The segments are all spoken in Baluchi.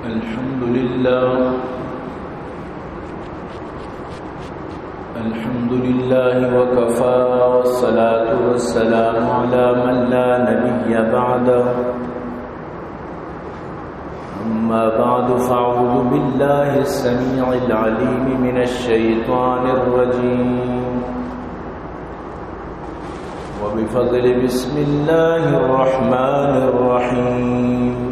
الحمد لله. الحمد لله وكفى، والصلاة والسلام على من لا نبي بعده. أما بعد، فأعوذ بالله السميع العليم من الشيطان الرجيم. وبفضل بسم الله الرحمن الرحيم.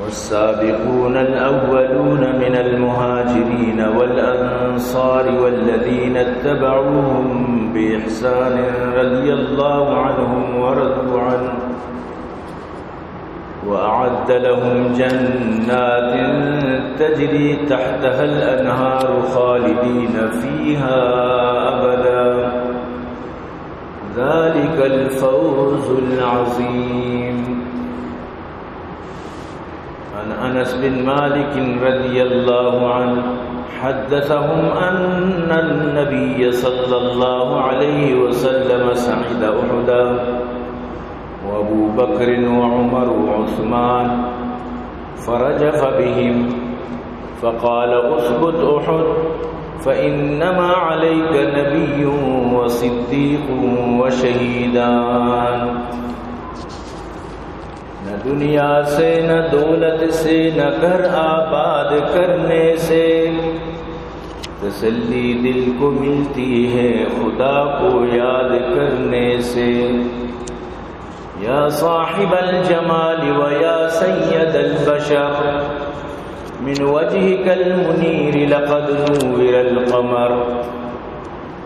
والسابقون الأولون من المهاجرين والأنصار والذين اتبعوهم بإحسان رضي الله عنهم ورضوا عنه، وأعد لهم جنات تجري تحتها الأنهار خالدين فيها أبدا، ذلك الفوز العظيم. عن أنس بن مالك رضي الله عنه حدثهم أن النبي صلى الله عليه وسلم صعد أحدا وأبو بكر وعمر وعثمان فرجف بهم فقال: اثبت أحد فإنما عليك نبي وصديق وشهيدان. نہ دنیا سے، نہ دولت سے، نہ گھر آباد کرنے سے تسلی دل کو ملتی ہے خدا کو یاد کرنے سے. يا صاحب الجمال ويا سيد البشر، من وجهك المنير لقد نور القمر.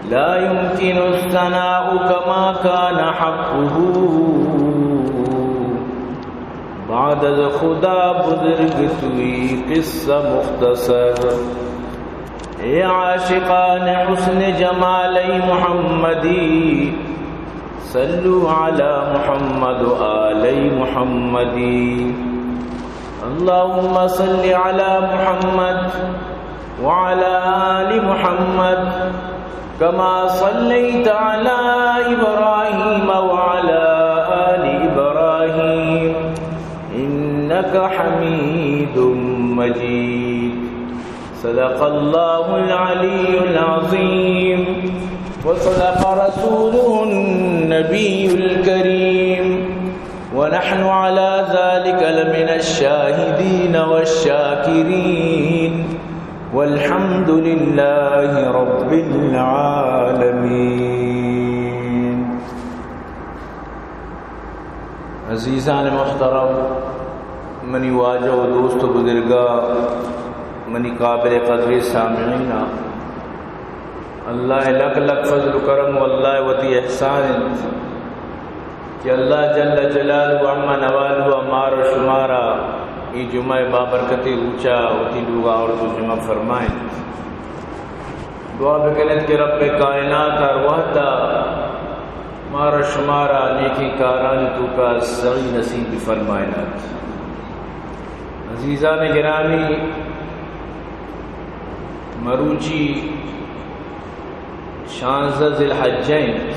لا يمكن الثناء كما كان حقه. بعد از خدا بزرگ توئی قصہ مختصر. اے عاشقان حسن جمال محمدی، صلوا على محمد وآل محمدی. اللهم صل على محمد وعلى آل محمد كما صليت على إبراهيم وعلى آل إبراهيم إنك حميد مجيد. صدق الله العلي العظيم وصدق رسوله النبي الكريم. ونحن على ذلك لمن الشاهدين والشاكرين. والحمد لله رب العالمين. عزیزان محترم، منی واجہ و دوست و بزرگا، منی قابل قدر سامعین، اللہ لک لک فضل و کرم و اللہ وتی احسان انت کہ اللہ جل جلالہ و عم نوالہ مار و شمارا ای جمعہ بابرکتی روچا وتی لوگا آورت و جمع فرمائنت. دعا بکنت کہ رب کائنات ہر وحدا مارا شمارا نیکیں کارانی توکا سعی نصیب بفرمائینات. عزیزان گرامی، مروچی شانزدہ ذی الحجہ انت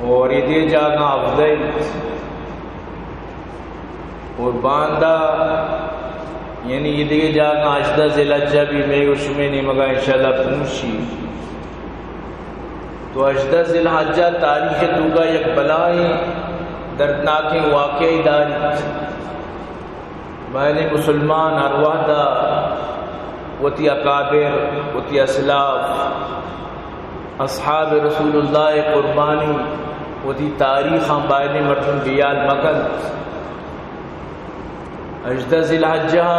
اور یہ دے جاگہ ہفدہ انت. اور باندا، یعنی یہ دگہ جاگہ ہژدہ ذی الحجہ بھی مئے و شمئے نیمگا انشاءاللہ پہنچی. تو ہژدہ ذی الحجہ تاریخ توکا یک بلائیں دردناکیں واقعہ داریت. بایدیں مسلمان ہر وحدا وتی اکابر، وتی اسلاف، اصحاب رسول اللہ قربانی، وتی تاریخاں بایدیں مردم بیال مکنت. ہژدہ ذی الحجہ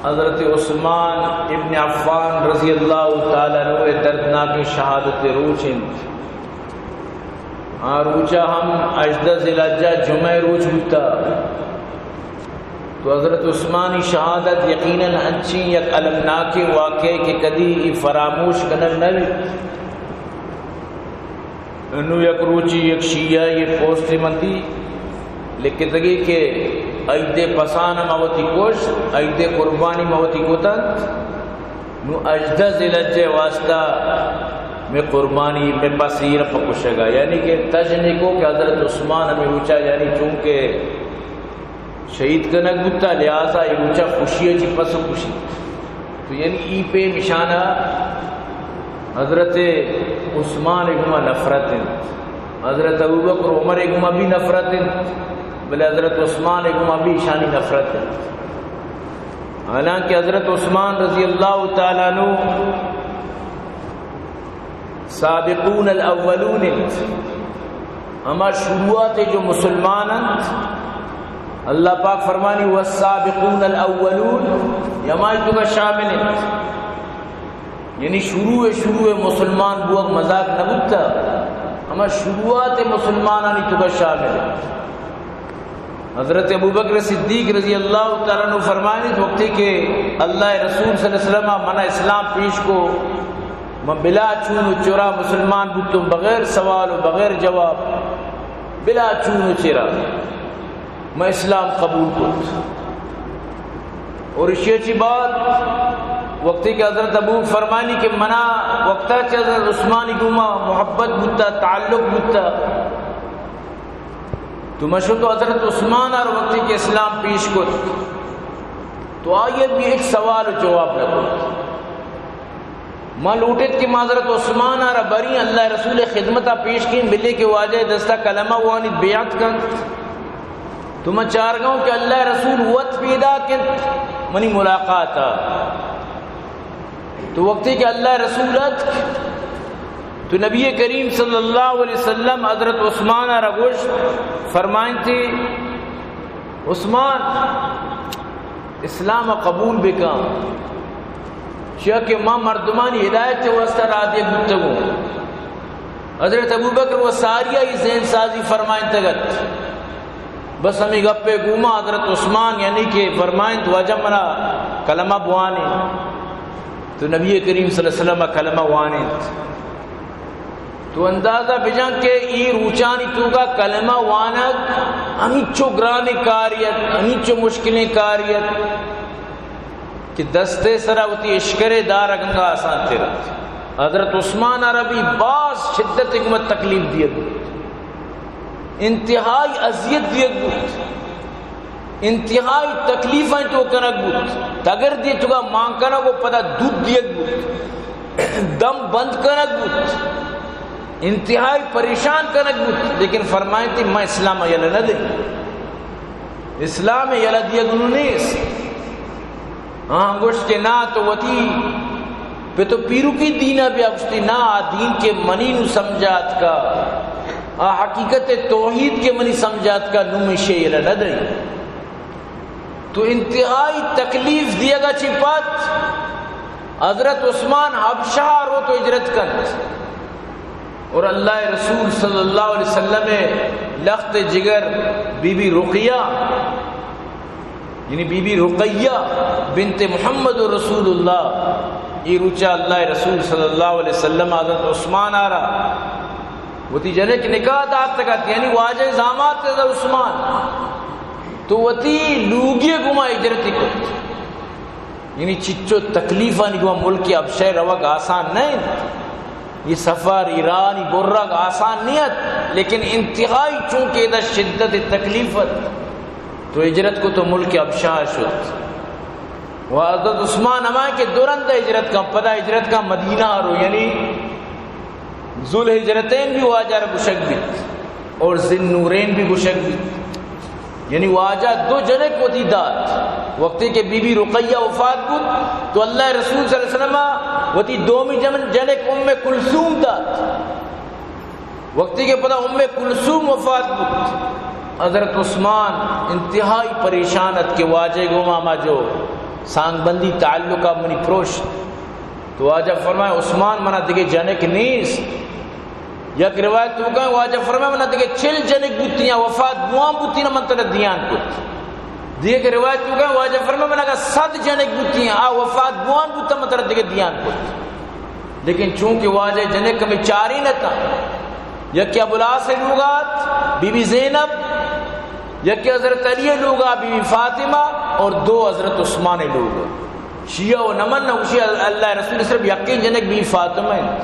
حضرت عثمان ابن عفان رضی اللہ تعالی عنہ دردناکیں شہادت روچ انت. آ روچا ہم ہژدہ ذی الحجہ جمعہ روچ بوتا. تو حضرت عثمانی شہادت یقیناً انچیں یک المناکیں واقعے کہ کدی ای فراموش کنگ نہ بیت. انو یک روچی یک شیعہ یہ پوسٹ مندی لکھتگی کہ عید پسان ما وتی کش، عید قربانی ما وتی کتن. نو ہژدہ ذی الحجہ واسطہ میں قربانی، میں پس ایر پہ کشگا، یعنی کہ تجنے کو کہ حضرت عثمان ہمیں روچا، یعنی چونکہ شہید کنگ بوتا، لہذا اے روچا خوشی چی پس کشی۔ تو یعنی ای پیم اشانا حضرت عثمان گما نفرت انت، حضرت ابوبکر عمر گما بھی نفرت انت، بلے حضرت عثمان گما بھی اشانی نفرت انت۔ حالانکہ حضرت عثمان رضی اللہ تعالیٰ عنہ سابقون الاولون انت، ہما شروعات جو مسلمان انت، اللہ پاک فرمانی، والسابقون الاولون، ہمائی توکا شامل انت۔ یعنی شروع شروع مسلمان بوگ مذاق نہ بوتا، ہما شروعات مسلمانانی توکا شامل انت۔ حضرت ابوبکر صدیق رضی اللہ تعالیٰ عنہ فرمائنیت، وقتی کہ اللہ رسول صلی اللہ علیہ وسلم منا اسلام پیش کو، من بلا چون و چرا مسلمان بوتوں، بغیر سوال و بغیر جواب، بلا چون و چرا من اسلام قبول کت۔ اور اشی چی بعد وقتی کہ حضرت ابو فرمانی کہ منا وقتا چہ حضرت عثمانی گوما محبت بوتا، تعلق بوتا، تو من شو تو حضرت عثمان آر وقتی کہ اسلام پیش کت، تو آئیے بھی ایک سوال و جواب نہ کت۔ من لوٹت کہ من حضرت عثمان آرا بری اللہ رسول خدمتا پیش کیں، بلے کہ واجہ دستا کلمہ وانیت، بیعت کنت۔ تو من چارگاؤں کہ اللہ رسول وت پیدا کنت منی ملاقاتا۔ تو وقتی کہ اللہ رسول اتک، تو نبی کریم صلی اللہ علیہ وسلم حضرت عثمان آرا گوشت، فرمائنتی، عثمان، اسلام قبول بکن، چیا کہ ما مردمانی ہدایت واسطہ راہ دیگ بوتگوں۔ حضرت ابوبکر و ساریا ای ذہن سازی فرمائنتگت۔ بس ہمیں گپے گوما حضرت عثمان یعنی کہ فرمائنت، واجہ منا کلمہ بوانے۔ تو نبی کریم صلی اللہ علیہ وسلم کلمہ وانینت۔ تو اندازہ بجن کہ ای روچانی توکا کلمہ وانگ ہمینچو گرانیں کاریت، ہمینچو مشکلیں کاریت کہ دستے سرا وتی اشکرے دارگ انگا آسان تر انت۔ حضرت عثمان آرا بھی باز شدت حکمت تکلیف دیگ بوت، انتہائی اذیت دیگ بوت، انتہائی تکلیفاں تو کنگ بوت، تگر دیتگا مان کنگ و پدا دود دیگ بوت، دم بند کنگ بوت، انتہائی پریشان کنگ بوت، لیکن فرمائنتی، من اسلام یلہ نہ دیں، اسلام یلہ دیگ نو نیست۔ آہاں گوشت کہ نا، تو وتی پت و پیرکی دینا بیا۔ گوشتی، نا، آ دین کہ منی نو سمجھات کا، آ حقیقت توحید کہ منی سمجھات کا، نو من شے یلہ نہ دئی۔ تو انتہائی تکلیف دیگا چی پت حضرت عثمان حبشہ رو تو ہجرت کنت۔ اور اللہ رسول صلی اللہ علیہ وسلم لخت جگر بی بی رقیہ، یعنی بی بی رقیہ بنت محمد رسول اللہ، یہ روچا اللہ رسول صلی اللہ علیہ وسلم حضرت عثمان آرا وتی جنک نکاح داتگت، یعنی واجہ زامات حضرت عثمان، تو وتی لوگی گما ہجرت کت۔ یعنی چچو تکلیفانی گما ملک حبشہ روگ آسان نہ انت۔ یہ سفر ایرانی برگ آسان نیت، لیکن انتہائی چونکہ ادا شدت تکلیف ات، تو ہجرت کو تو ملک حبشہ شت۔ و حضرت عثمان ہما کہ دو رند ہجرت کا، پدا ہجرت کا مدینہ رو، یعنی ذوالہجرتین بھی واجہ را گوشگ بیت اور ذی النورین بھی گوشگ بیت۔ یعنی واجہ دو جنک وتی دات۔ وقتی کہ بی بی رقیہ وفات بوت تو اللہ رسول صلی اللہ علیہ وسلم وتی دومی جن-، جنک ام کلثوم دات۔ وقتی کہ پدا ام کلثوم وفات بوت، حضرت عثمان انتہائی پریشان ات کہ واجہ گوما ہما جو سانگ بندی تعلق ء منی پروشت۔ تو واجہ فرمائے، عثمان، منا دگہ جنک نیست۔ یک روایت توکا واجہ فرمائے، منا دگہ چل جنک بوتیاں، وفات بوان بوتیاں، من ترا دیان کت۔ دیگہ روایت توکا واجہ فرمائے، منا اگا صد جنک بوتیاں، آ وفات بوان بوتاں، من ترا دگہ دیان کت۔ لیکن چونکہ واجہ جنک ہمیں چارین اتاں، یکی ابوالعاص لوگات، بی بی زینب، یکی حضرت علی لوگا، بی بی فاطمہ، اور دو حضرت عثمان لوگ۔ شیعہ و نمن نہ گوشی، اللہ رسول صرف یقین جنک بی بی فاطمہ انت۔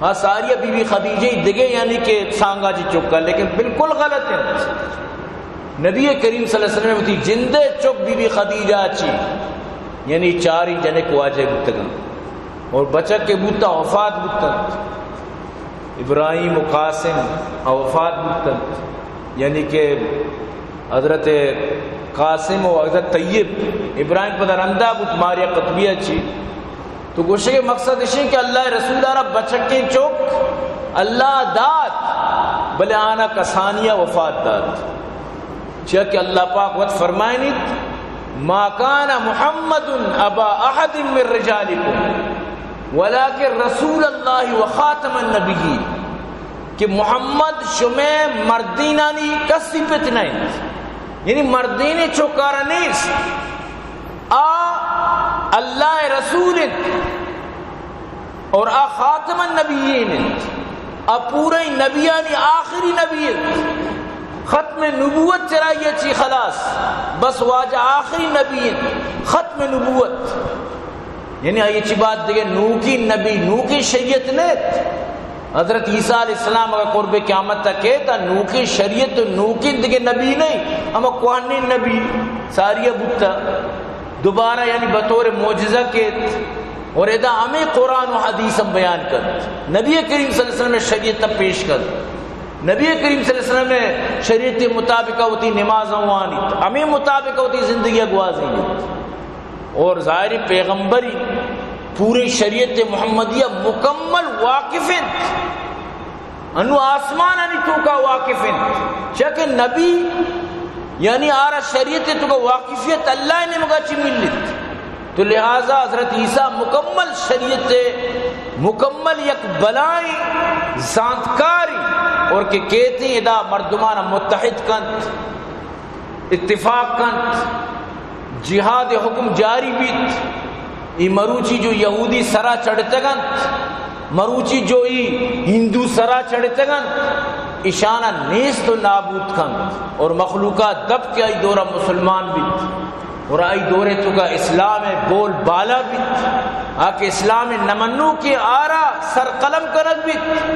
ہاں، ساریہ بی بی خدیجہ دگہ یعنی کہ سانگا چی چکا، لیکن بالکل غلط ہے۔ نبی کریم صلی اللہ علیہ وسلم وتی جندے چک بی بی خدیجہ چی، یعنی چاری جنک واجہ بوتگن اور بچک کے بوتا وفات بوتن۔ ابراہیم و قاسم آ وفات بوتن، یعنی کہ حضرت قاسم و حضرت طیب، ابراہیم پدا رندا بوت ماریا قطبیہ چی۔ تو گوشے کہ مقصد اشیں کہ اللہ رسول آرا بچکیں چک اللہ دات، بلے آنا کسانیا وفات دات۔ چیا کہ اللہ پاک وت فرمائنیت، ما کان محمد ابا احد من رجالکم ولکن رسول اللہ و خاتم النبیین، کہ محمد شمے مردینانی کسی پت نہ انت، یعنی مردین چکارا نیست۔ آ اللہ رسول انت اور آ خاتم النبیین انت، آ پورے نبیانی آخری نبی انت۔ ختم نبوت چرائی چی خلاص، بس واجہ آخری نبی انت، ختم نبوت۔ یعنی آئی چی بات دگہ نوکی نبی، نوکی شریعت نیت۔ حضرت عیسیٰ علیہ السلام اگر قرب قیامت تک ہے تا نوکی شریعت و نوکی دگہ نبی نہیں، اما کوہنی نبی ساریہ بوتا، دوبارہ یعنی بطور معجزہ کیت۔ اور ادا ہمیں قرآن و حدیث ہم بیان کرت، نبی کریم صلی اللہ علیہ وسلم شریعت پیش کرت، نبی کریم صلی اللہ علیہ وسلم شریعت مطابقہ وتی نماز وانی، ہمیں مطابقہ وتی زندگی گوازینی۔ اور ظاہر پیغمبری پوری شریعت محمدیہ مکمل واقف انت، انو آسمانانی توکا واقف انت، چیا کہ نبی یعنی آرا شریعت توکا واقفیت اللہ نیمگا چی ملت۔ تو لہذا حضرت عیسیٰ مکمل شریعت، مکمل یک بلائیں زانتکاری اور کہ کیتی ادا مردمان متحد کنت، اتفاق کنت، جہاد حکم جاری بیت۔ ای مروچی جو یہودی سرا چڑھتگنت، مروچی جو ای ہندو سرا چڑھتگنت، اشانا نیست و نابود کنت اور مخلوقات دپ کہ آئی دورا مسلمان بیت اور آئی دورے توکا اسلام بول بالا بیت، آ کہ اسلام نمنو کہ آرا سر قلم کنگ بیت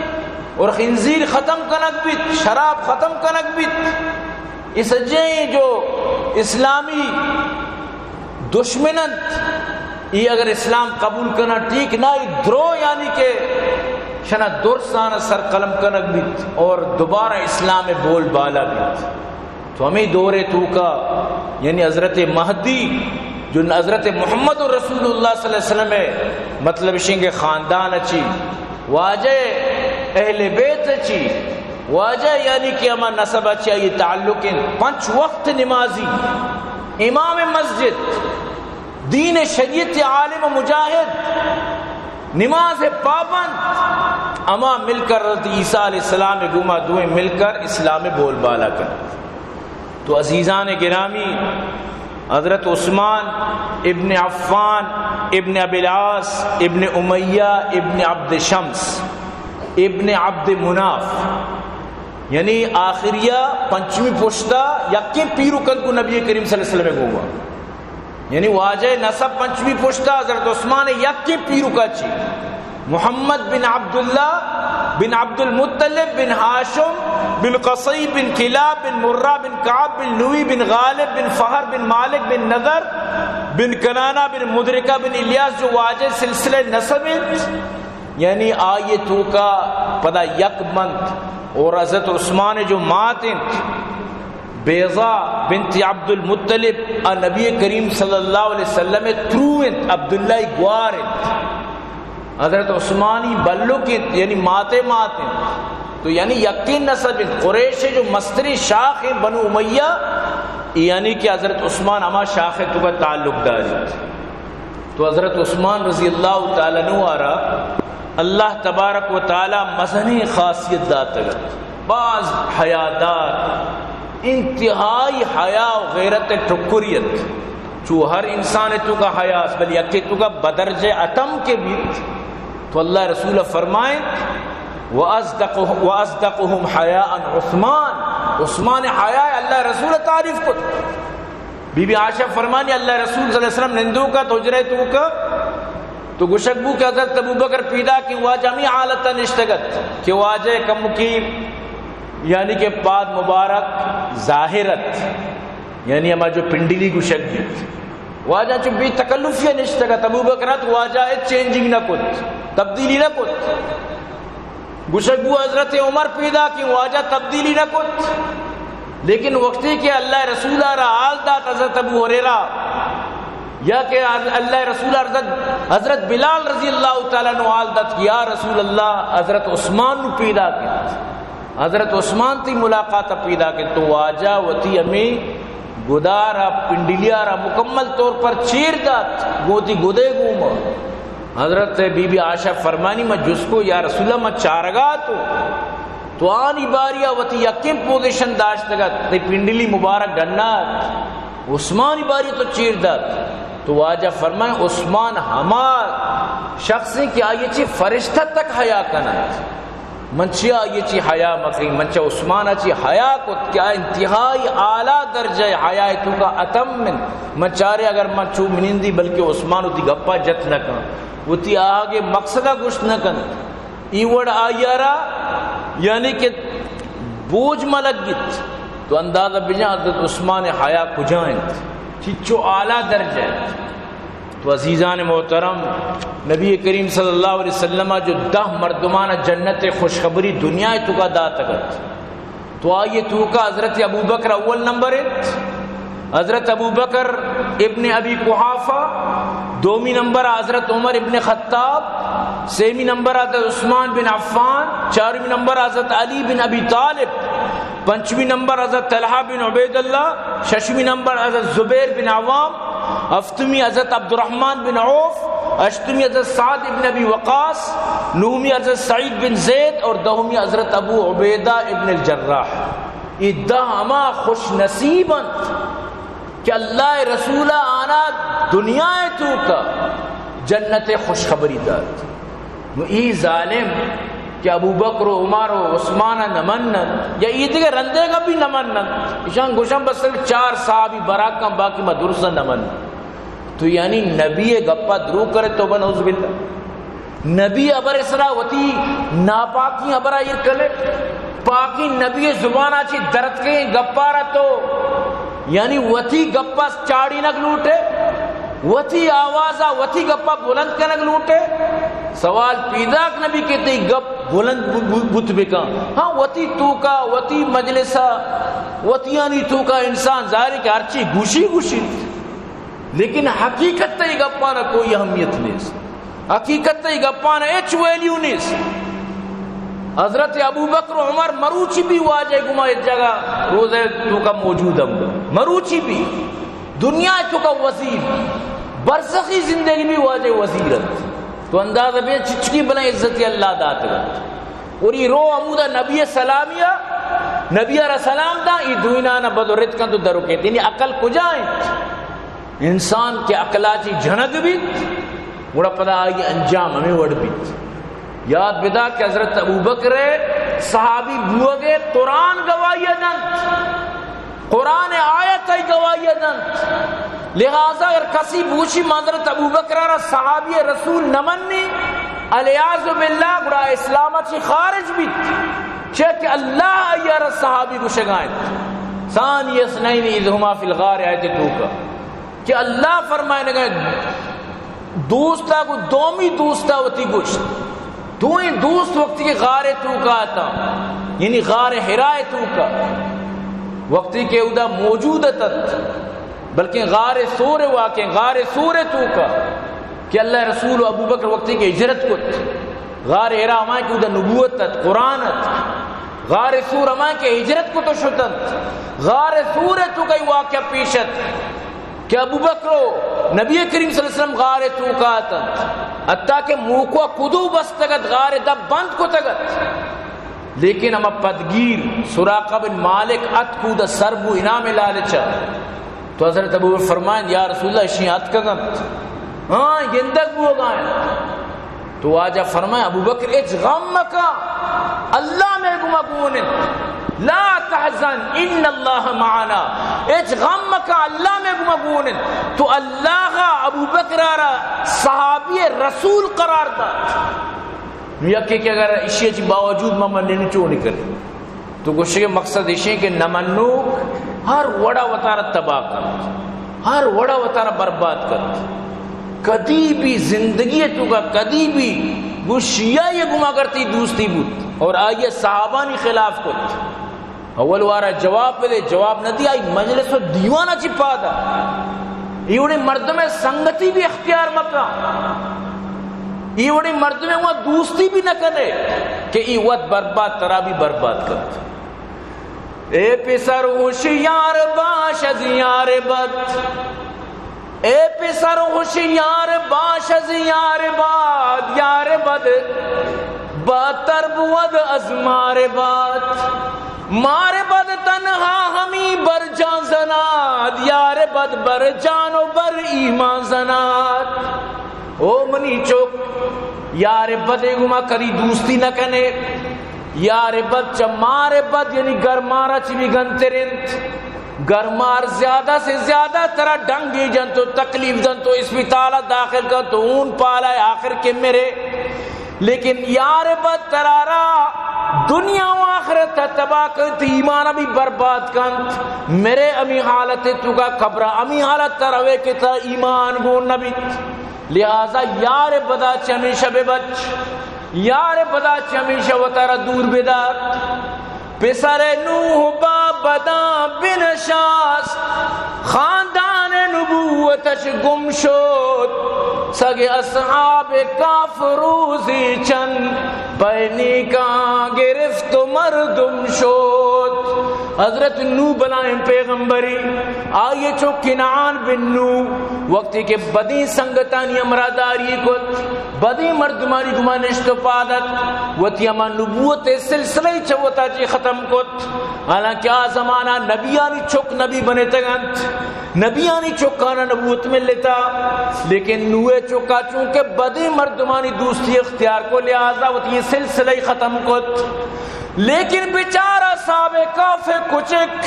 اور خنزیر ختم کنگ بیت، شراب ختم کنگ بیت۔ اے سجیں جو اسلامی دشمن انت، ای اگر اسلام قبول کناں ٹھیک نہ، ای درو یعنی کہ شنا درسان سر قلم کنگ بیت اور دوبارہ اسلام بول بالا بیت۔ تو ہمیں دورے توکا یعنی حضرت مہدی جو حضرت محمد رسول اللہ صلی اللہ علیہ وسلم ہے، مطلب شنگ خاندان اچی واجہ اہل بیت اچی واجہ یعنی کہ ہما نسب ء چہ آئی تعلق انت، پنچ وقت نمازی، امام مسجد، دین شریعت عالم و مجاہد، نماز پابند، اما مل کر حضرت عیسیٰ علیہ السلام گوما دوئیں مل کر اسلام بول بالا کن۔ تو عزیزان گرامی، حضرت عثمان ابن عفان ابن ابی العاص ابن امیہ ابن عبد شمس ابن عبد مناف، یعنی آخریہ پنچمی پشتا یکیں پیرو کن کو نبی کریم صلی اللہ علیہ وسلم گوما۔ یعنی واجہ نسب پنچمی پشتا حضرت عثمان یکیں پیرو کا چی۔ محمد بن عبداللہ بن عبد المطلب بن ہاشم بن قصی بن کلاب بن مرہ بن کعب بن لوی بن غالب بن فہر بن مالک بن نضر بن کنانہ بن مدرکہ بن الیاس جو واجہ سلسلہ نسب انت، یعنی آئی توکا پدا یک بنت اور حضرت عثمان جو مات انت، بیضا بنت عبد المطلب آ نبی کریم صلی اللہ علیہ وسلم ترو انت، عبداللہ گوار انت۔ حضرت عثمانی بلک انت، یعنی ماتے مات انت۔ تو یعنی یقین نسب انت۔ قریش جو مستری شاخ ہیں بنو امیہ، یعنی کہ حضرت عثمان ہما شاخ توکا تعلق داری۔ تو حضرت عثمان رضی اللہ تعالی عنہ آرا اللہ تبارک و تعالی مزنیں خاصیت داتگ ات۔ باز حیادار، انتہائی حیا و غیرت ٹکری ات۔ چو ہر انسان توکا حیا است، بلے یکے توکا بدرجہ اتم کے بیت۔ تو اللہ رسول فرمائیں، وَأَصْدَقُ-، وَأَصْدَقُهُمْ حَيَاءً عُثْمَانُ، عثمان حیا اللہ رسول تعریف کت۔ بی بی عائشہ فرمانی، اللہ رسول صلی اللہ علیہ وسلم نندوک ات حجرہ توکا، تو گوشگ بو کہ حضرت ابوبکر پیداکیں، واجہ ہمے حالت ءَ نشتگ ات کہ واجہ کمکی، یعنی کہ پاد مبارک ظاہر ات، یعنی ہما جو پنڈلی گوشگ بیت، واجہ چو بے تکلفی ءَ نشتگ ات۔ ابوبکر ات، واجہ ءَ چینجنگ نہ کت، تبدیلی نہ کت۔ گوشگ بو حضرت عمر پیداکیں، واجہ تبدیلی نہ کت، لیکن وقتی کہ اللہ رسول ءَ را حال دات حضرت ابو ہریرہ، یا کہ اللہ رسول ءَ حضرت، حضرت بلال رضی اللہ تعالی عنہ حال دات کہ یا رسول اللہ، حضرت عثمان نوں پیداک انت، حضرت عثمان تئی ملاقات ءَ پیداک انت، تو واجہ وتی ہمے گدار ءَ، پنڈلی ءَ را مکمل طور پر چیر دات، گوں وتی گدے گوما۔ حضرت بی بی عائشہ فرمانی، من جست کو، یا رسول اللہ، من چارگا اتوں، تو آنی باری ءَ وتی یکیں پوزیشن داشتگ ات، تئی پنڈلی مبارک ڈنا ات، عثمانی باری ءَ تو چیر دات۔ تو واجہ فرمائیں، عثمان ہما شخص انت کہ آئی ءَ چہ فرشتہ تک حیا کن انت۔ من چیا آئی ءَ چہ حیا مکیں؟ من چہ عثمان ءَ چہ حیا کت کہ آ انتہائی اعلیٰ درجہ حیا ءِ توکا اتم انت۔ من چارے اگر من چو منندی، بلکہ عثمان وتی گپا جت نہ کن، وتی آہگے مقصدا گوشت نہ کنت۔ ای وڑ آئی ءَ را، یعنی کہ بوجھ مہ لگیت۔ تو اندازہ بجن حضرت عثمان ءِ حیا کجا انت، چچو اعلیٰ درجہ انت۔ تو عزیزان محترم، نبی کریم صلی اللہ علیہ وسلم ءَ جو دہ مردمان ءَ جنت ءِ خوشخبری دنیا ءِ توکا داتگ ات، تو آئی ءِ توکا حضرت ابوبکر اول نمبر انت، حضرت ابوبکر ابن ابی قحافہ، دومی نمبر حضرت عمر ابن خطاب، سیمی نمبر حضرت عثمان بن عفان، چارمی نمبر حضرت علی بن ابی طالب، پنچمی نمبر حضرت طلحہ بن عبید اللہ، ششمی نمبر حضرت زبیر بن عوام، ہفتمی حضرت عبدالرحمن بن عوف، ہشتمی حضرت سعد ابن ابی وقاص، نہمی حضرت سعید بن زید اور دہمی حضرت ابو عبیدہ ابن الجراح۔ اے دہ ہما خوش نصیب انت کہ اللہ ءِ رسول ءَ آناں دنیا ءِ توکا جنت ءِ خوشخبری دات۔ نو اے ظالم کہ ابوبکر و عمر و عثمان ءَ نہ مننت، یا اے دگہ رندیگاں بھی نہ مننت، ایشاں گوشاں بس چار صحابی براکاں، باقی ما درستاں نہ مننت۔ تو یعنی نبی ءِ گپا دروگ کرے، توبہ نعوذ باللہ۔ نبی ءِ ہبر ءِ سرا وتی ناپاکیں ہبرا ایر کنے، پاکیں نبی ءِ زبانا چہ درتکگیں گپا را تو یعنی وتی گپا چاڑینگ لوٹے، وتی آوازا وتی گپا بلند کنگ لوٹے۔ سوال پیداک نبی کہ تئی گپ بلند بو-، بو-، بوت بکن۔ ہاں، وتی توکا، وتی مجلسا، وتیانی توکا انسان ظاہر ہے کہ ہرچی گوشی گوشی۔ لیکن حقیقت ءَ اے گپاں کوئی اہمیت نیست۔ حقیقت ءَ اے گپاں ہچ ویلیو نیست۔ حضرت ابوبکر و عمر مروچی بھی واجہ گما ایک جگہ روضہ توکا موجود ہم، مروچی بھی دنیا توکا وزیر، برزخی زندگی بھی واجہ وزیر انت۔ تو اندازہ بے چچکی بلائیں عزتی اللہ داتگ انت۔ اور یہ رو ہمودا نبی سلامی ءَ، نبی ءَ را سلام دا، یہ دوینانا بدو رتکن تو درو کے، یعنی عقل کجا انت؟ انسان کہ عقلا چی جنگ بیت، گڑا پدا آئی انجام ہمیں وڑ بیت۔ یاد بدا کہ حضرت ابوبکر صحابی بوگے قرآن گواہی دنت، قرآن آیت ای گواہی دنت۔ لہذا اگر کسی بوشی من حضرت ابوبکر را صحابی رسول نمنی، الیاذ باللہ، گڑا اسلام چی خارج بیت، چہ کہ اللہ آئی را صحابی گوشگائیں۔ ثانی اثنین اذ ہما فی الغار آیت توکا کہ اللہ فرمائنگا، دوستا گو دومی دوستا وتی گوشت، دوئیں دوست وقتی کہ غار توکا اتاں، یعنی غار حرا توکا، وقتی کہ اودا موجود اتنت، بلکہ غار ثور واقع، غار ثور توکا کہ اللہ رسول و ابوبکر وقتی کہ ہجرت کت، غار حرا ہمائیں کہ اودا نبوت ات، قرآن ات، غار ثور ہمائیں کہ ہجرت کت و شتنت، غار ثور توکا واقعہ پیش ات۔ کہ ابوبکر و نبی کریم صلی اللہ علیہ وسلم غار توکا اتنت، حتیٰ کہ موکوا کدو بستگ ات، غار دپ بند کتگ ات، لیکن ہما پدگیر سراقہ بن مالک اتک اودا سر بو انعام لالچا۔ تو حضرت ابوبکر فرمائیں، یا رسول اللہ، اشی اتکگ انت، ہاں، گندگ بوگا انت۔ تو واجہ فرمائے، ابوبکر، ہچ غم مکن، اللہ مئے گما گون انت۔ لا تحزن ان اللہ معنا، ہچ غم مکن، اللہ مئے گوما گون انت۔ تو اللہ ءَ ابوبکر ءَ را صحابی رسول قرار دات۔ نو یکے کہ اگر اشی چی باوجود ما مننی چونی کنی؟ تو گوشگ ءِ مقصد اشی کہ نہ منوک ہر وڑا وتارا تباہ کنت، ہر وڑا وتارا برباد کنت۔ کدی بھی زندگی ءِ توکا کدی بھی گوں شیعہ ءِ گوما اگر تئی دوستی بوت اور آئی ءَ صحابانی خلاف کت، اول وارا جواب بدے، جواب نہ دی، آئی مجلس و دیوانا چی پادا۔ ای وڑیں مردم سنگتی بھی اختیار مکن، ای وڑیں مردم وت دوستی بھی نہ کنے کہ ای وت برباد، ترا بھی برباد کنت۔ اے پسر ہوشیار باش از یار بد، اے پسر ہوشیار باش از یار بد، یار بد بدتر بود از مار بد۔ مار بد تنہا ہمی برجاں زنات، یار بد برجان و بر ایمان زنات۔ او منی چک، یار بدے گوما کدی دوستی نہ کنے۔ یار بد چہ مار بد، یعنی گرمارا چی بھی گنتر انت۔ گرمار زیادہ سے زیادہ ترا ڈنگے جنت و تکلیف دنت و اسپتالا داخل کنت و ہون پالا آخر کہ مرے۔ لیکن یار بد ترا را دنیا و آخرت تباہ کنت، ایمان بھی برباد کنت۔ مرے امی حالت توکا، قبرا امی حالت ترا وے کہ ترا ایمان گون نبیت۔ لہذا یار بدا چہ ہمیشہ بہ بچ، یار بدا چہ ہمیشہ وتارا دور بدار۔ پسر نوح با بداں بنشاست، خاندان نبوتش گم شد۔ سگ اصحاب کہف روزی چند، پہ نیکاں گرفت و مردم شد۔ حضرت نوح بلائیں پیغمبری، آئی چک کنعان بن نوح، وقتی کہ بدیں سنگتانی ہمراہداری کت، بدیں مردمانی گوما نشت و پاد ات، وتی ہما نبوت سلسلہ چہ وتا چی ختم کت۔ حالانکہ آ زمانہ نبیانی چک نبی بنتگ انت، نبیانی چکانا نبوت ملتا، لیکن نوح چکا چونکہ بدیں مردمانی دوستی اختیار کو، لہذا وتی سلسلہ ختم کت۔ لیکن بیچارہ اصحاب کہف کچک،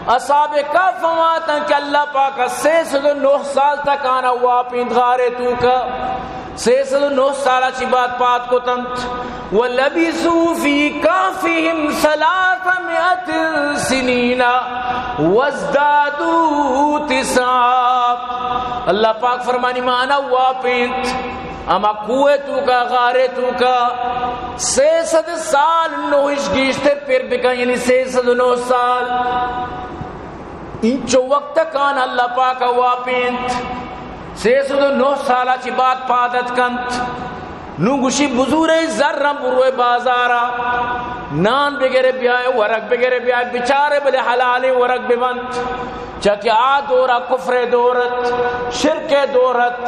اصحاب کہف ہماتاں کہ اللہ پاک سئے سد و نہ سال تک آنا واپینت غارے توکا۔ سئے سد و نہ سالا چی بعد پاد کتنت۔ ولبثوا فی کہفہم ثلاثمائة سنین وازدادوا تسعا۔ اللہ پاک فرمانی، ما آنا واپینت ہما کوہ توکا، غارے توکا، سئے سد سال، نوش گیشتر پر بکن، یعنی سئے سد و نہ سال۔ اینچو وقت کان اللہ پاک واپینت، سئے سد و نہ سالا چی بعد پاد اتکنت۔ نو گوشی، بزورے زراں، بروئے بازارا، نان بگرے بیائے، ورگ بگرے بیائے، بچارے بلے حلالیں ورگ ببنت۔ چہ کہ آ دورا کفر دور ات، شرک دور ات،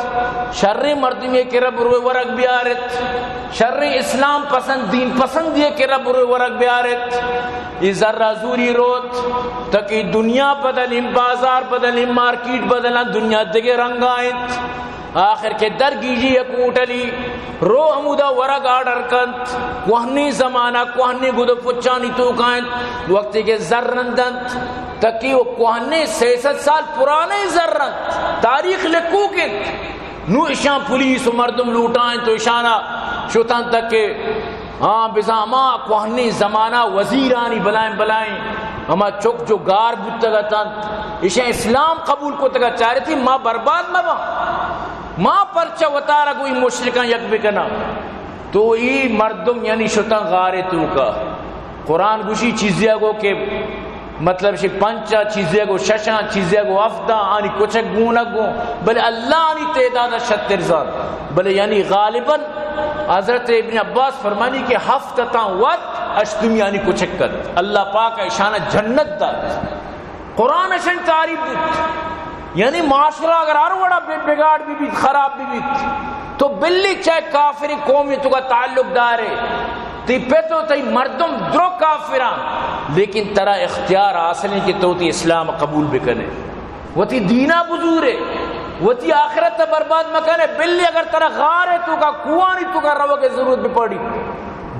شریں مردمے کرا بروئے ورگ بیارت، شریں اسلام پسند، دین پسندے کرا بروئے ورگ بیارت۔ ای زرا زوری روت، تکی دنیا بدلیں، بازار بدلیں، مارکیٹ بدلاں، دنیا دگہ رنگا انت۔ آخر کہ درگیجی یک ہوٹلی، رو ہمودا ورگ آرڈر کنت۔ کوہنیں زمانہ، کوہنیں گد و پچانی توکا انت۔ وقتی کہ زر رند انت، تکی و کوہنیں سئے سد سال پرانے زر انت، تاریخ لکوک انت۔ نو اشاں پولیس و مردم لوٹائیں تو اشانا شتاں تک کہ ہاں، بزاں ہما کوہنیں زمانہ وزیرانی بلائیں بلائیں ہما چک جو گار بوتگ اتنت، ایشاں اسلام قبول کتگ ات، چارتی ما برباد مہ باں، ما پرچہ وتارا گوں اے مشرکاں یک بکناں۔ تو اے مردم یعنی شتاں غارے توکا۔ قرآن گوشی چیزے گو کہ مطلب شی پنچ ء چیزے گو، شش ء چیزے گو، ہفت ء آنی کچک گونگ گوں، بلے اللہ آنی تعداد ء شتر زانت۔ بلے یعنی غالباً حضرت ابن عباس فرمانی کہ ہفت اتاں وت، اشتمی آنی کچک ات۔ اللہ پاک ء اشان ء جنت دات۔ قرآن اشانی تعریف دیت۔ یعنی معاشرہ اگر ہر وڑا بے بگاڑ بہ بیت، خراب بہ بیت، تو بلی چاہے کافریں قومی تو کا تعلق دارے، تئی پت و تئی مردم درو کافراں، لیکن ترا اختیار حاصل انت کہ تو وتی اسلام قبول بکنے، وتی دینا بزورے، وتی آخرت برباد مکنے۔ بلی اگر ترا غارے تو کا، کوانی تو کا روگ ضرورت بپڑی،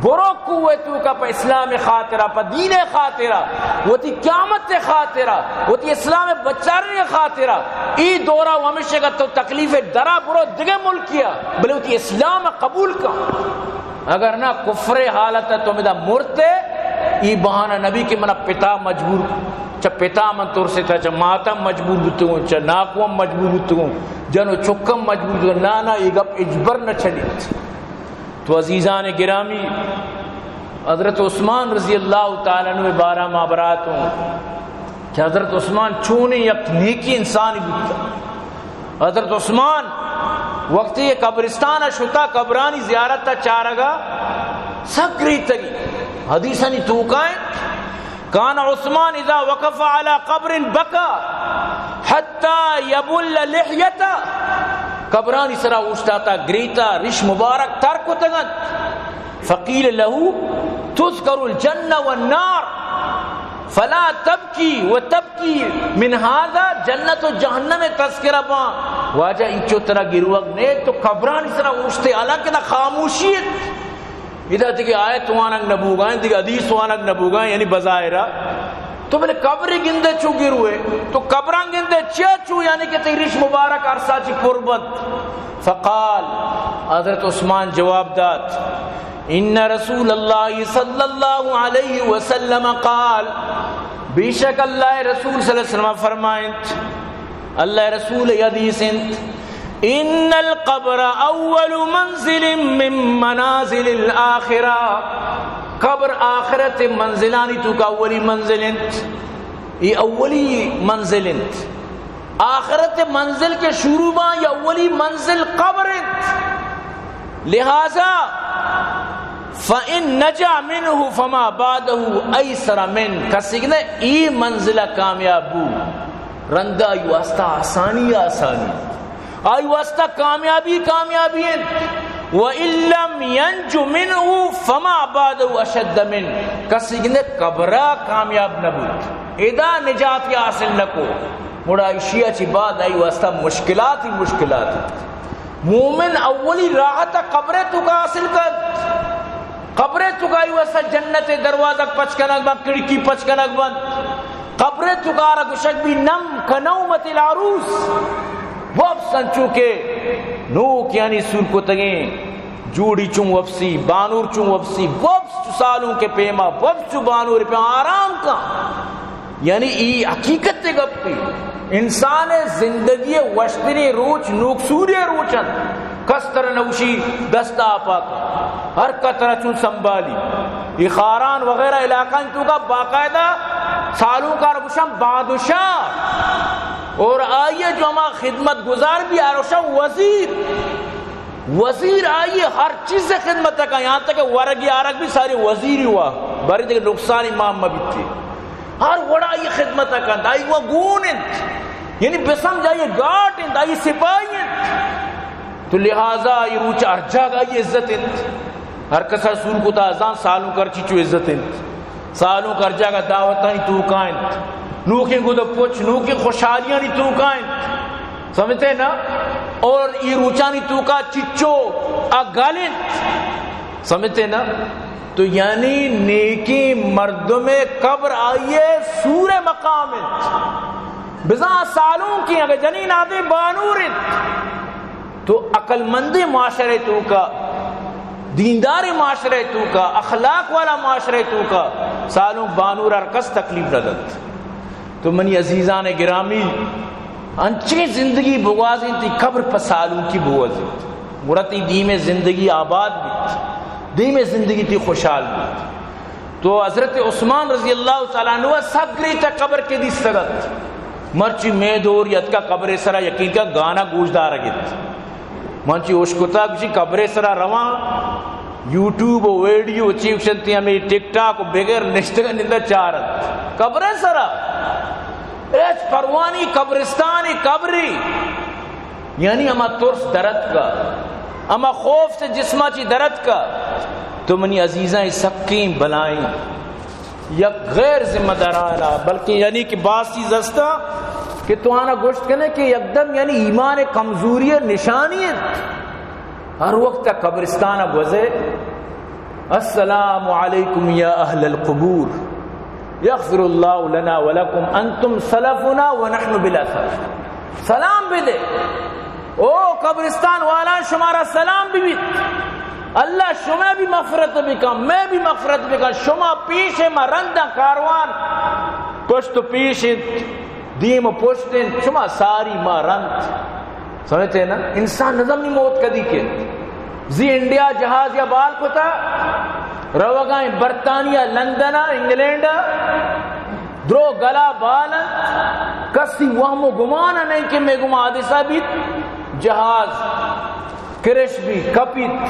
برو کوہ توکا پہ اسلام خاطرا، پہ دین خاطرا، وتی قیامت خاطرا، وتی اسلام بچارنے خاطرا۔ ای دورا و ہمیشہ کہ تو تکلیف درا برو دگہ ملکیا، بلے وتی اسلام قبول کن۔ اگر نہ کفر حالت تو ہمدا مرتے، ای بہانہ نبی کہ منا پتا مجبور، چہ پتا من ترستا، چہ ماتا مجبور بوتگوں، چہ ناکوم مجبور بوتگوں، جن و چکم مجبور بوتگوں۔ نا، نا، ای گپ اجبر نہ چلیت۔ تو عزیزان گرامی، حضرت عثمان رضی اللہ تعالی عنہ بارہ ما براتوں کہ حضرت عثمان چونیں یک نیکی انسانی بوتا۔ حضرت عثمان وقتی یہ قبرستان شتا، قبرانی زیارت چارگا، سک گریتگی۔ حدیثانی توکائیں، کان عثمان اذا وقف علی قبر بکا حتی یبل لحیتا۔ قبرانی سرا اوشتاتا، گریتا، ریش مبارک تر کتگنت۔ فقیل له تذکر الجنہ والنار فلا تبکی و تبکی من هذا، جنت و جہنم تذکرہ باں۔ واجہ اینچو ترا گروگ نے، تو قبرانی سرا اوشتے، حالانکہ نہ خاموشی ات۔ ادا دگہ آیت وانگ نہ بوگائیں، دگہ حدیث وانگ نہ بوگائیں، یعنی بظاہرا۔ تو بلے قبر گندے چو گروے، تو قبراں گندے چیا چو، یعنی کہ تئی ریش مبارک ارسا چی پر بنت۔ فقال، حضرت عثمان جواب دات، ان رسول اللہ صلی اللہ علیہ وسلم قال، بے شک اللہ رسول صلی اللہ علیہ وسلم فرمائنت، اللہ رسول حدیث انت، ان القبر اول منزل من منازل الاخرہ، قبر آخرت منزلانی توکا اولی منزل انت۔ ای اولی منزل انت۔ آخرت منزل کہ شروع باں، ای اولی منزل قبر انت۔ لہذا فإن نجا منه فما بعده أيسر منه، کسی کہ نہ ای منزلہ کامیاب بو، رندا آئی واسطہ آسانی، آسانی، آئی واسطہ کامیابی، کامیابی انت۔ وإن لم ينج منه فما بعده أشد منه، کسی کہ نہ قبرا کامیاب نہ بوت، ادا نجاتی حاصل نہ کو، مڑا اشیا چی بعد آئی واسطہ مشکلات ہی مشکلات انت۔ مومن اولی راحت قبر توکا حاصل کنت۔ قبر توکا آئی واسطہ جنت دروازگ پچ کنگ بنت، کھڑکی پچ کنگ بنت۔ قبر توکا را گوشگ بی نم کنومت العروس۔ وپس انچو کہ نوک یعنی سور کتگیں جوڑی چون وپسی، بانور چون وپسی، وپس چو سالونک پیما، وپس چو بانور پیما آرام کن۔ یعنی ای حقیقت گپے۔ انسان زندگی وشتریں روچ نوکسوری روچ انت۔ کس ترا نوشی دست آپا کن۔ ہر کترا چون سنبھالی۔ ای خاران وغیرہ علاقہ انت توکا باقاعدہ سالونکار گوشن بادشاہ۔ اور آئیے جو ہما خدمت گزار بی آروشا وزیر۔ وزیر آئی ہر چیز خدمت کا، یہاں تک کہ ورگی آرگ بھی ساری وزیری ہوا، بری دیکھ نقصانی مام مبیتی۔ ہر وڑا آئی خدمت کنت، آئی وہ گون انت، یعنی بسمجھ آئی گارڈ انت، آئی سپاہی انت۔ تو لہذا آئی روچ ہر جاگہ آئی عزت انت، ہر کسا سور کتا زان سالونکار چی چو عزت انت۔ سالونک ہر جاگہ دعوتانی توکا انت، نوکیں گد پچ، نوکیں خوشحالیانی توکا انت۔ سمجھتے نا؟ اور ای روچانی توکا چچو آ گل انت۔ سمجھتے نا؟ تو یعنی نیکیں مردم قبر آئیے سور مقام انت۔ بزاں سالونکیں اگر جنین آدے بانور انت۔ تو عقل مندیں معاشرے توکا، دینداریں معاشرے توکا، اخلاق والا معاشرے توکا سالونک بانور ہر کس تکلیف نہ دنت۔ تو منی عزیزان گرامی، انچیں زندگی بگوازیں تئی قبر پہ سالونکی بگوازیں، گڑا تئی دیمے زندگی آباد بیت، دیمے زندگی تئی خوشحال بیت۔ تو حضرت عثمان رضی اللہ تعالی عنہ سک گریتا قبر کہ دیستگ ات۔ مرچی مئے دور یتکا قبر سرا یقین کا گانا گوش دارگ ات۔ من چی اشکتا گوشی قبر سرا رواں، یوٹیوب و ویڈیو چی گوشنتی ہمیں ٹک ٹاک و بغیر نشتگ نندا چارت۔ قبر سرا ہچ پروانی قبرستانی قبری۔ یعنی ہما ترس درت کا، ہما خوف سے جسما چی درت کا۔ تو منی عزیزاں، اے سکیں بلائیں یک غیر ذمہ دارانہ، بلکہ یعنی کہ باز چیز ہستا کہ تو آنا گوشت کنے کہ یکدم یعنی ایمان کمزوری نشانی انت۔ ہر وقت قبرستان گوزے، السلام علیکم یا اہل القبور، یغفر اللہ لنا ولکم، انتم سلفنا ونحن بالاثر۔ سلام بدے، او قبرستان والا، شمارا سلام ببیت۔ اللہ شما بھی مغفرت بکن، میں بھی مغفرت بکن۔ شما پیش ما رنداں کاروان، پشت و پیش انت، دیم و پشت انت، شما ساری ما رند۔ سمجھتے نا؟ انسان نزم نی موت کدی کے۔ زی انڈیا جہاز یا بال کتا، روگائیں برطانیہ، لندن، انگلینڈ، درو گلا بال انت، کسی وہم و گمان نہیں کہ میں گما حادثہ بیت، جہاز کرش بی، کپیت،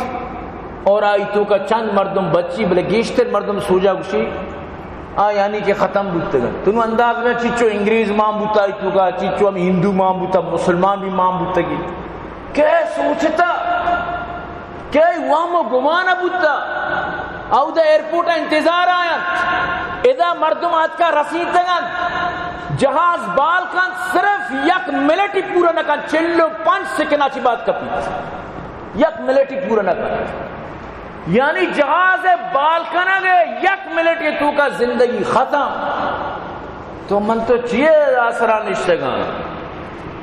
اور آئی توکا چند مردم بچی، بلے گیشتر مردم سوجا گشی، آ یعنی کہ ختم بوتگن۔ تو نو انداز میں چچو انگریز مان بوتا آئی توکا، چچو ہم ہندو مان بوتا، مسلمان بھی مان بوتگی۔ کہ سوچتا، کہ وہم و گمان بوتا، اودا ایئرپورٹ انتظار آیاں، ادا مردم آتکا رسیتگن، جہاز بال کن، صرف یک منٹ پورا نہ کن، چل و پنچ سیکنڈ چی بعد کپیت۔ یک منٹ پورا نہ کن۔ یعنی جہاز بال کنگ ء یک منٹ توکا زندگی ختم۔ تو من تو چیئے آسرا نشتگاں؟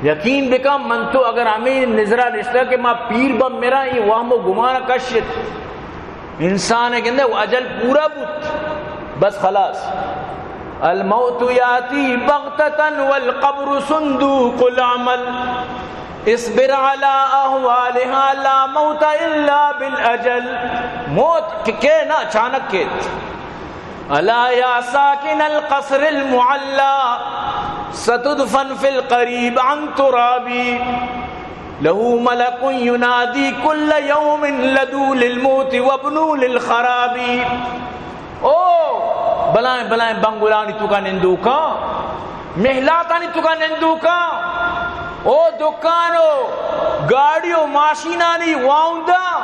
یقین بکن، من تو اگر ہمیں نظرا نشتگ کہ ما پیر بم مرا، یہ وہم و گمان کشت۔ انسان گندے و اجل پورا بوت، بس خلاص۔ الموت یاتی بغتة والقبر صندوق العمل۔ اصبر على أهوالها، لا موت إلا بالأجل۔ موت کہ، کہ نہ اچانک کیت۔ ألا يا ساكن القصر المعلى، ستدفن في القريب عن ترابي، له ملك ينادي كل يوم، لدوا للموت وابنوا للخراب۔ او بلائیں بلائیں بنگلانی توکا نندوکاں، محلاتانی توکا نندوکاں، او دکان و گاڑی و ماشینانی واہنداں،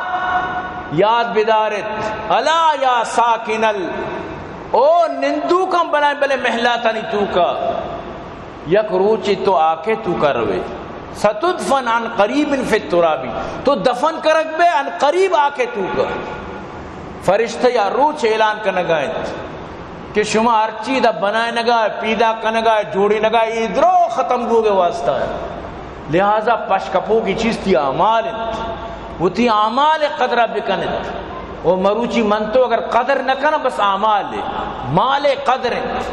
یاد بدارت، ألا يا ساكن ال-، او نندوکاں بلائیں بلے محلاتانی توکا۔ یک روچے تو آکے توکا روے۔ ستدفن عن قريب في التراب۔ تو دفن کرگ بے عن قریب آکے توکا۔ فرشتہ یا روچ اعلان کنگا انت کہ شما ہرچی دا بنائینگا، پیدا کنگا، جوڑینگا، اے درو ختم بوگے واسطہ ہے۔ لہذا پش کپوکی چیز تی اعمال انت۔ وتی اعمال قدرہ بکنت۔ و مروچی من تو اگر قدر نہ کناں، بس اعمال، مال قدر انت۔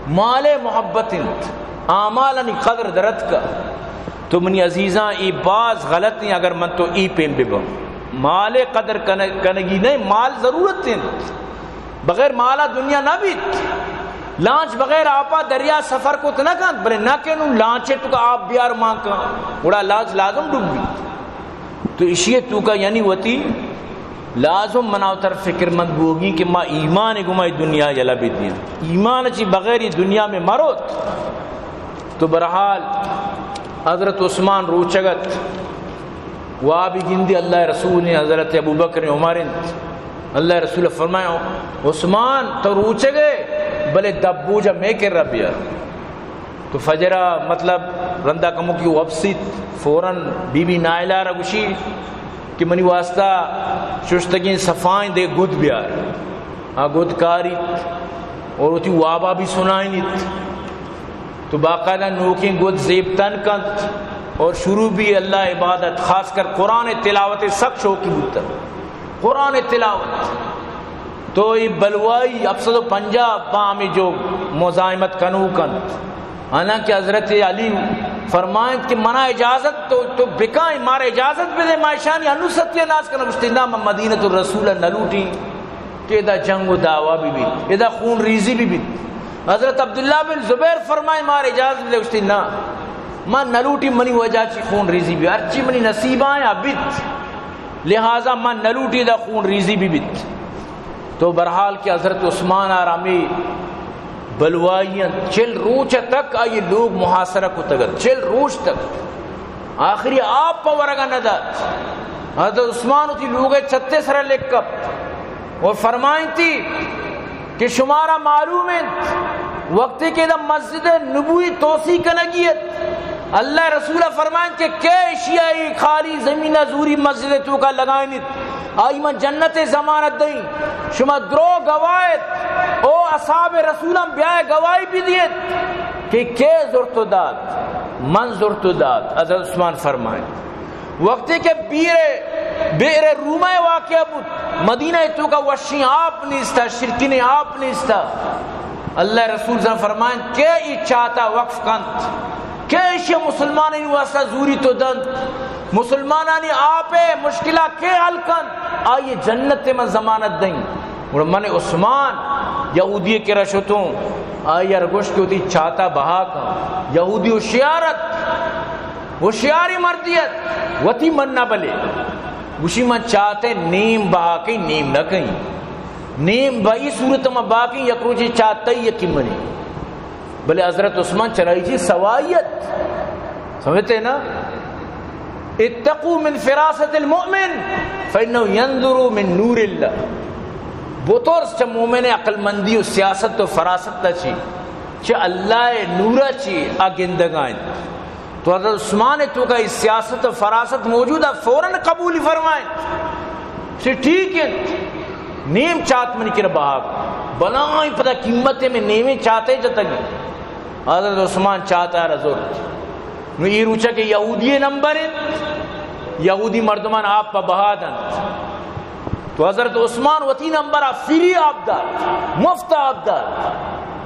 مال محبت انت، اعمالانی قدر درتکا۔ تو منی عزیزاں، ای باز غلط ہیں اگر من تو ای پیم بباں۔ مال قدر کن-، کنگی نہیں، مال ضرورت انت۔ بغیر مالا دنیا نہ بیت۔ لانچ بغیر آپا دریا سفر کت نہ کنت، بلے نہ کہ نوں لانچ توکا آپ بیار مان کن، گڑا لانچ لازم ڈوب بیت۔ تو اشی توکا یعنی وتی لازم منا و تر فکر مند بوگی کہ ما ایمان گما ای دنیا یلا بدیاں۔ ایمان چی بغیر ای دنیا میں مروت۔ تو بہرحال حضرت عثمان روچگت وابی گندی اللہ رسول ہیں، حضرت ابوبکر عمر انت۔ اللہ رسول فرمایا، عثمان تو روچگے، بلے دبوجا میں کرا بیار۔ تو فجرا مطلب رندا کموکی وپسیت، فوراً بی بی نائلہ را گوشی کہ منی واسطہ ششتگیں صفائیں دے گد بیار۔ آ گد کاریت اور وتی وابا بھی سنائینیت۔ تو باقاعدہ نوکیں گد زیب تن کنت اور شروع بھی اللہ عبادت، خاص کر قرآن تلاوت سک شوقی بوتا۔ قرآن تلاوت۔ تو ای بلوائی ہفت سد و پنجاہ با ہمیں جو مزاحمت کنوک انت۔ حالانکہ حضرت علی فرمائنت کہ منا اجازت تو، تو بکائیں، مارا اجازت بدے، ما اشانی انو ستیہ ناز کناں۔ گوشتی، نا، من مدینۃ الرسول نہ لوٹی کہ ادا جنگ و دعوا بھی بیت، ادا خون ریزی بھی بیت۔ حضرت عبداللہ بن زبیر فرمائیں، مارا اجازت بدے۔ گوشتی، نا، من نہ لوٹی منی وجہ چی خون ریزی بھی، ہرچی منی نصیب آیا بیت۔ لہذا من نہ لوٹی دا خون ریزی بھی بیت۔ تو بہرحال کہ حضرت عثمان آرا ہمے بلوائی انت، چل روچ تک آئی لوگ محاصرہ کتگ ات، چل روچ تک۔ آخری آپ پہ ورگا نہ دات۔ حضرت عثمان وتی لوگ ء چھتے سرا لک کپت و فرمائنتی کہ شمارا معلوم انت، وقتی کہ دا مسجد نبوی توسیع کنگی ات، اللہ رسول فرمائنت کہ کئے اشیائی خالی زمین زوری مسجد توکا لگائینیت؟ آئی من جنت ضمانت دئیں۔ شما درو گواہ ات، او اصحاب رسولاں بیائے گواہی بدیت کہ کے زرت و دات؟ من زرت و دات۔ حضرت عثمان فرمائیں، وقتی کہ بیر، بئر رومہ واقعہ بوت، مدینہ توکا وشیں آپ نیستا، شرکنیں آپ نیستا، اللہ رسول صلی اللہ علیہ وسلم فرمائیں کہ ای چاتا وقف کنت، کہ ایشی مسلمانانی واسطہ زوری تو دنت، مسلمانانی آپ مشکلہ کے حل کنت، آئی جنت من ضمانت دئیں۔ گڑا من عثمان یہودی کرا شتوں، آئی ار گوشت کہ وتی چاتا بہا کن۔ یہودی ہوشیار ات، ہوشیاری مردی ات، وتی من نہ بلے گوشی من چاتے نیم بہا کئیں، نیم نہ کئیں، نیم بئی صورت ما بہا کئیں، یک روچے چاتے یکی منی۔ بلے حضرت عثمان چرائی جی سوائیت، سمجھتے نا؟ اتقوا من فراست المؤمن فانه ينظر من نور الله۔ بترس چہ مومن عقل مندی و سیاست و فراست چی، چہ اللہ نورا چی آ گندگائیں۔ تو حضرت عثمان توکا ای سیاست و فراست موجود ہے، فوراً قبول فرمائیں۔ سے ٹھیک ہے، نیم چات منی کرا بہا، بلائیں پدا قیمت میں نیمیں چاتے جتگی۔ حضرت عثمان چاتا را زرت۔ نو ای روچا کہ یہودی نمبر انت، یہودی مردمان آپ پہ بہا دنت۔ تو حضرت عثمان وتی نمبر آ فری آپ دات، مفت آپ دات۔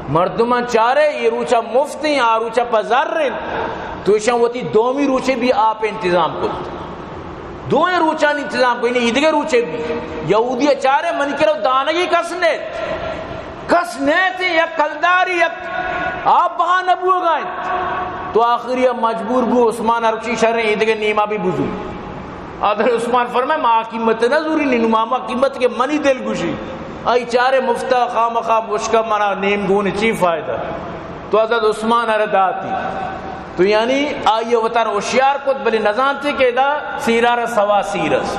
مردمان چارے ای روچا مفت ہیں، آ روچا پہ زر انت۔ تو ایشان وتی دومی روچے بھی آپ انتظام کت۔ دوئیں روچانی انتظام کت، یعنی ایدگہ روچے بھی۔ یہودی چارے منی کرا دانگی کس نیت۔ کس نیت، یک کلداری، یک آپ بہا نہ بوگا انت۔ تو آخری ء مجبور بو عثمان ہرچی شریں ایدگہ نیما بھی بزو۔ حضرت عثمان فرمائے، ما قیمت نہ زوری، نی نو ما قیمت کہ منی دل گوشی۔ آئی چارے مفتا خامخا مشکا منا نیم گون چی فائدہ؟ تو حضرت عثمان ارا داتی۔ تو یعنی آئی وتار ہوشیار کت، بلے نزانتے کہ ادا سیرا را سوا سیر است۔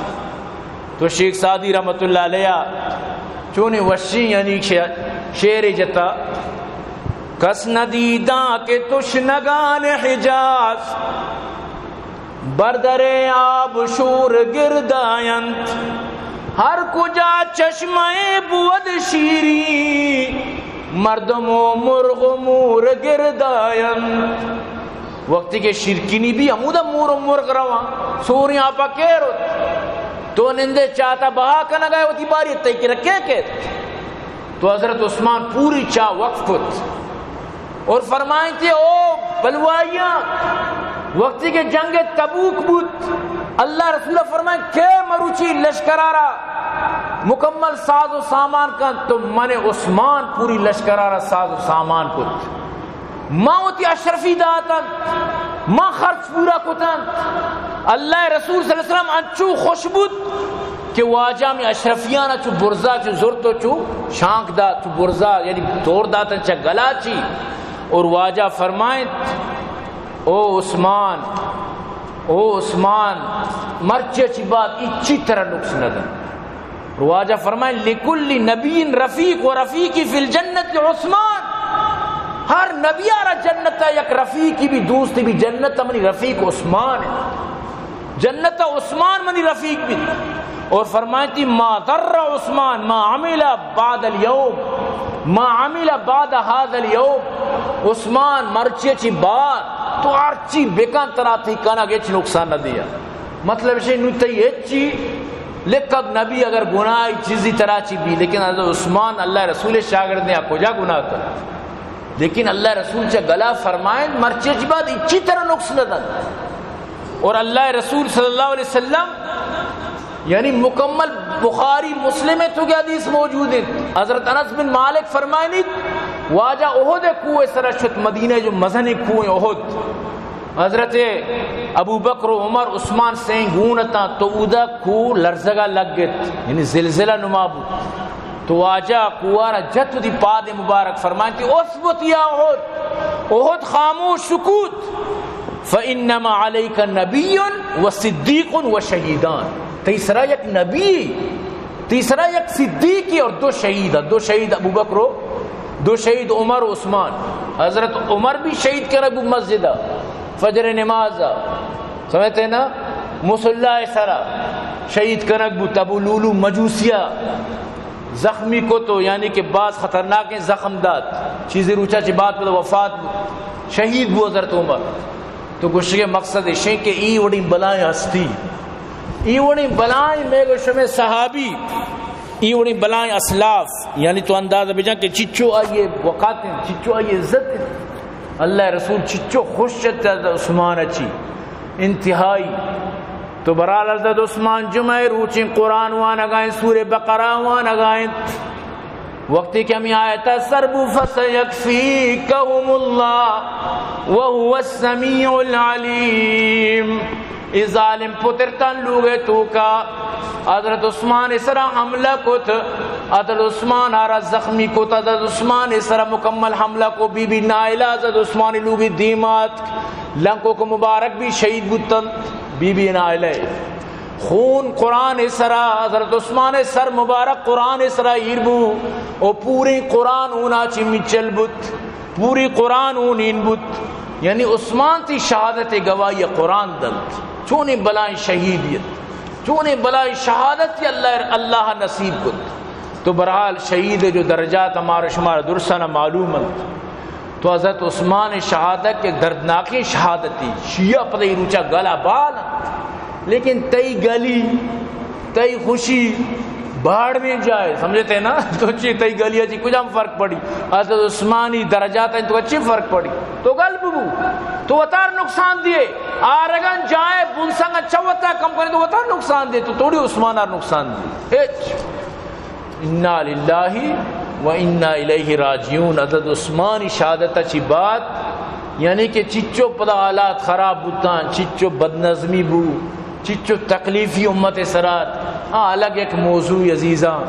تو شیخ سعدی رحمت اللہ علیہ چونیں وشیں یعنی شعر، شعرے جتا۔ کس ندیداں کہ تشنگان حجاز، بر در آب شور گرداینت۔ ہر کجا چشمہ بود شیریں، مردم و مرغ و مور گرداینت۔ وقتی کہ شیرکنی بھی ہمودا مور و مرغ رواں، سوریں آپا کیر ات۔ تو نندے چاتا بہا کنگا وتی باری تئی کرا کے کیت؟ تو حضرت عثمان پوری چاہ وقف کت اور فرمائیں کہ او بلوائیاں، وقتی کہ جنگ تبوک بوت، اللہ رسول فرمائیں کہ مروچی لشکرارا مکمل ساز و سامان کن، تو من عثمان پوری لشکرارا ساز و سامان کت۔ ما وتی اشرفی داتن، ما خرچ پورا کتن۔ اللہ رسول صلی اللہ علیہ وسلم انچو خوش بوت کہ واجہ ہمیں اشرفیانا چو برزا چو زرت و چو شانک دات، چو برزا یعنی تور داتن چہ گلا چی۔ اور واجہ فرمائیں، او عثمان، او عثمان، مرچی چی بعد اچی ترا نقص نہ دن۔ واجہ فرمائے، لکل نبی رفیق و رفیقی فی الجنت عثمان۔ ہر نبی آرا جنت یک رفیقی بھی، دوست بھی، جنت منی رفیق عثمان ہے۔ جنت عثمان منی رفیق بھی۔ اور فرمائتی، ما ضر عثمان ما عمل بعد الیوم، ما عمل بعد هذا الیوم۔ عثمان، مرچی چی بعد تو ہرچی بکن، ترا تئی کنگ ہچ نقصان نہ دیا۔ مطلب شے نو تئی ہچی لکگ نبی، اگر گناہ چیزی ترا چی بھی، لیکن حضرت عثمان اللہ رسول شاگرد نے کجا گناہ کر؟ لیکن اللہ رسول چہ گلا فرمائیں، مرچی چی بعد اچی ترا نقص نہ دن۔ اور اللہ رسول صلی اللہ علیہ وسلم یعنی مکمل بخاری مسلم ہے تو کہ حدیث موجود ہے۔ حضرت انس بن مالک فرمائنیت، واجہ احد کوہ سرا شت، مدینہ جو مزن کوہ احد۔ حضرت ابو بکر و عمر عثمان سئیں گون اتاں تو اودا کوہ لرزگا لگت، یعنی زلزلہ نما بود۔ تو واجہ کوہ را جت دی پاد مبارک فرمائنتی، اثبت یا احد، احد خاموش سکوت، فانما علیک نبی و صدیق و شہیدان۔ تئی سرا یک نبی، تئی سرا یک صدیقی اور دو شہید، دو شہید ابو بکر و دو شہید عمر و عثمان۔ حضرت عمر بھی شہید کرا بو مسجد فجر نماز، سمجھتے نا، مصلی سرا۔ شہید کنگ بوت، ابو لولو مجوسیا زخمی کت و یعنی کہ باز خطرناکیں زخم دات، چیزے روچا چہ بعد پدا وفات بوت، شہید بو حضرت عمر۔ تو گوشگے مقصد اشیں کہ ای وڑیں بلائیں ہستی، ای وڑیں بلائیں میگو شمے صحابی، ای وڑیں بلائیں اسلاف، یعنی تو اندازہ بجن کہ چچو آئیے وقات انت، چچو آئیے عزت انت۔ اللہ رسول چچو خوش چت حضرت عثمان اچی انتہائی۔ تو برحال حضرت عثمان جمعہ روچیں قرآن وانگائیں، سورہ بقرہ وانگائیں۔ وقتی کہ ہمیں آیت سر بو، فسیکفیکہم اللہ وہو السمیع العلیم۔ اے ظالم پترتان لوگے توکا حضرت عثمان سرا حملہ کت، حضرت عثمان آرا زخمی کت، حضرت عثمان سرا مکمل حملہ کو۔ بی بی نائلہ حضرت عثمان لوگی دیمات لنکو کو مبارک بھی شہید بوتن۔ بی بی نائلہ خون قرآن سرا، حضرت عثمان سر مبارک قرآن سرا ایر بو، او پوریں قرآن اونا چی مچل بوت، پوری قرآن اونین بوت۔ یعنی عثمان تی شہادت گواہی قرآن دنت۔ چونیں بلائیں شہیدیت، چونیں بلائیں شہادت اللہ، اللہ نصیب کت۔ تو برحال شہید جو درجات ہمارا شمارا درسانا معلوم انت۔ تو حضرت عثمان شہادت کہ دردناکیں شہادتی، شیعہ پدئی روچا گلا بال انت۔ لیکن تئی گلی، تئی خوشی باڑ میں جائے، سمجھتے نا؟ تو چی تئی گلی چی کجام فرق پڑی؟ حضرت عثمانی درجات ہیں تو اچھی فرق پڑی۔ تو گل ببو، تو وتار نقصان دیے۔ آرگن جائے بنسنگ اچھا وتا کم کرے تو وتار نقصان دیے، تو توڑی عثمان آر نقصان دیے۔ ہچ۔ انا للہ و انا الیہ راجعون۔ حضرت عثمانی شہادت چی بات، یعنی کہ چچو پدا حالات خراب بوتاں، چچو بدنظمی بو، چچو تکلیفی امت سرات۔ ہاں، الگ ایک موضوع عزیزاں۔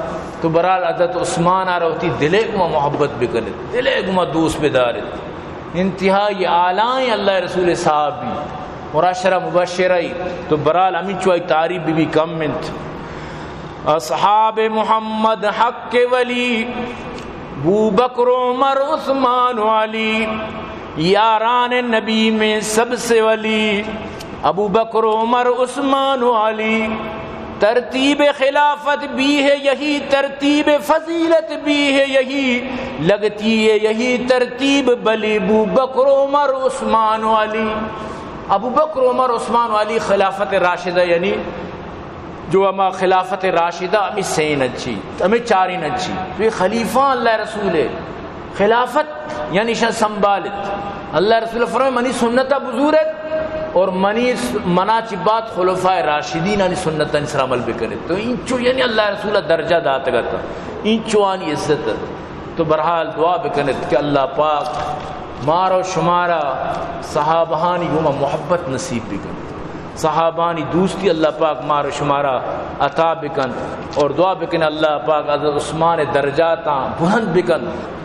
تو برحال حضرت عثمان آ روتی دلے گما محبت بکنت، دلے گما دوست بدارت۔ انتہائی اعلائیں اللہ رسول صاحب بھی اور عشرہ مبشرہ۔ تو برحال ہمیں چوائی تعریف بھی، بھی کم انت۔ اصحاب محمد حق ولی، ابو بکر، عمر، عثمان و علی، یاران نبی میں سب سے ولی، ابو بکر، عمر، عثمان و علی، ترتیب خلافت بھی ہے یہی، ترتیب فضیلت بھی ہے یہی، لگتی ہے یہی ترتیب بلی، ابو بکر، عمر، عثمان و علی۔ ابو بکر، عمر، عثمان و علی خلافت راشدہ، یعنی جو ہما خلافت راشدہ ہمیں سین اچی، ہمیں چارین اچی۔ تو یہ خلیفہ اللہ رسول ہے۔ خلافت یعنی شان سنبھالت۔ اللہ رسول فرمائے، منی سنت بزورت اور منی س-، منا چی بات خلفاء راشدین آنی سنت آنی سر عمل بکنت۔ تو انچو یعنی اللہ رسول درجہ داتگت، انچو آنی عزت۔ تو برحال دعا بکنت کہ اللہ پاک مارا و شمارا صحابہانی گوما محبت نصیب بکنت، صحابہانی دوستی اللہ پاک مارا و شمارا عطا بکنت، اور دعا بکن اللہ پاک حضرت عثمان درجاتاں بلند بکنت۔